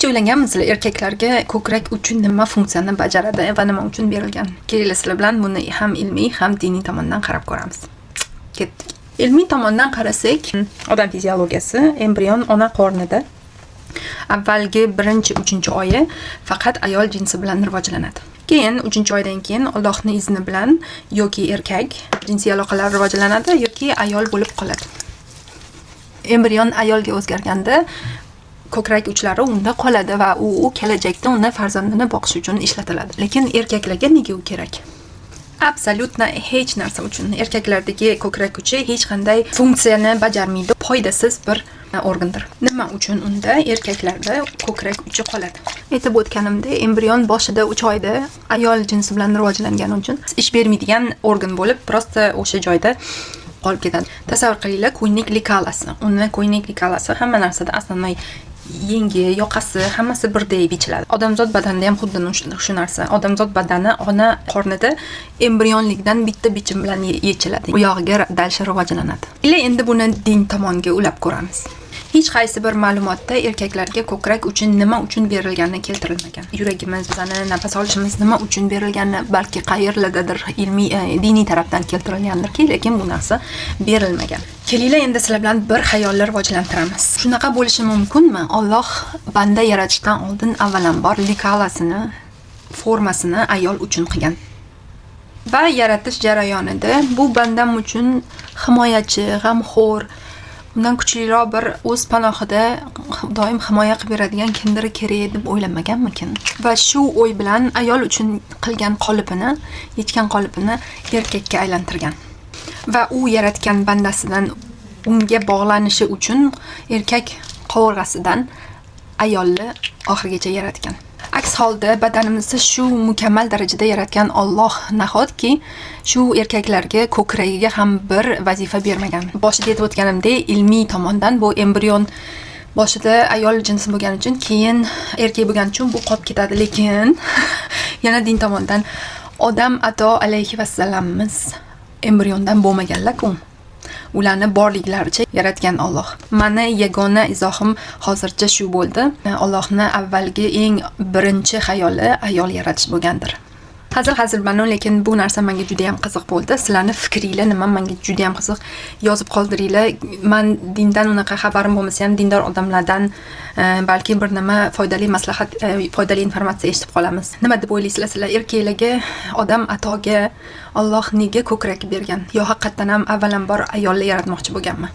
Hech o'ylaganmisizlar, erkaklarga ko'krak uchun nima funksiyani bajaradi va nima uchun berilgan? Kelinglar, sizlar bilan buni ham ilmiy, ham diniy tomondan qarab ko'ramiz. Ketdik. Ilmiy tomondan qarasak, odam fiziologiyasi embrion ona qornida avvalgi birinchi, uchinchi oyi faqat ayol jinsi bilan rivojlanadi. Keyin uchinchi oydan keyin Allohning izni bilan yoki erkak jinsiy aloqalar rivojlanadi, yoki ayol bo'lib qoladi. Embrion ayolga o'zgarganda ko'krak uchlari unda qoladi va u kelajakda uni farzandini boqish uchun ishlatiladi. Lekin erkaklarga nega u kerak? Абсолютно hech narsa uchun. Erkaklardagi ko'krak uchi hech qanday funksiyani bajarmaydi. Foydasiz bir organdir. Nima uchun unda erkaklarda ko'krak uchi qoladi? Aytib o'tganimdek, embrion boshida 3 oyda ayol jinsi bilan rivojlangani uchun ish bermaydigan organ bo'lib, просто o'sha joyda qolib ketadi. Tasavvur qilinglar, ko'ylak лекало si. Uni ko'ylak лекало si hamma narsada основной yengi, yoqasi, hammasi birdek bichiladi. Odamzod badanida ham xuddi shu narsa. Odamzod badani ona qornida embrionlikdan bitta bichim bilan yechiladi. U yog'iga дальше rivojlanadi. Ila endi buni din tomonga ulab ko'ramiz. Hech qaysi bir ma'lumotda erkaklarga ko'krak uchun nima uchun berilgani keltirilmagan. Yuragimiz, bizani nafas olishimiz nima uchun berilgani balki qayerlardadir ilmiy, diniy tarafdan keltirilgandirki, lekin bu narsa berilmagan. Kelinglar, endi sizlar bilan bir xayolni rivojlantiramiz. Shunaqa bo'lishi mumkinmi? Alloh banda yaratishdan oldin avvalambor лекало sini, formasini ayol uchun qilgan. Va yaratish jarayonida bu bandam uchun himoyachi, g'amxo'r, undan kuchliroq bir o'z panohida doim himoya qilib beradigan kimdir kerak deb o'ylamaganmikin? Va shu o'y bilan ayol uchun qilgan qolipini, yechgan qolipini erkakka aylantirgan. Va u yaratgan bandasidan unga bog'lanishi uchun erkak qovurg'asidan ayolni oxirigacha yaratgan. Aks holda badanimizni shu mukammal darajada yaratgan Olloh nahotki shu erkaklarga ko'kragiga ham bir vazifa bermagan? Boshida aytib o'tganimdek, ilmiy tomondan bu embrion boshida ayol jinsi bo'lgani uchun, keyin erkak bo'lgani uchun bu qolib ketadi. Lekin yana din tomondan Odam ato alayhi vassalamimiz embriondan bo'lmaganlar-ku. Ularni borliklaricha yaratgan Olloh. Mani yagona izohim hozircha shu bo'ldi. Allohni avvalgi eng birinchi xayoli ayol yaratish bo'lgandir. Hazil hazil ma'no, lekin bu narsa menga juda ham qiziq bo'ldi. Sizlarni fikringlar nima, menga juda ham qiziq. Yozib qoldiringlar. Man dindan unaqa xabarim bo'lmasa ham, dindor odamlardan balki bir nima foydali maslahat, foydali informatsiya eshitib qolamiz. Nima deb o'ylaysizlar sizlar? Erkaklarga, Odam atoga Alloh nega ko'krak bergan? Yo haqiqatdan ham avvalambor ayolni yaratmoqchi bo'lganmi?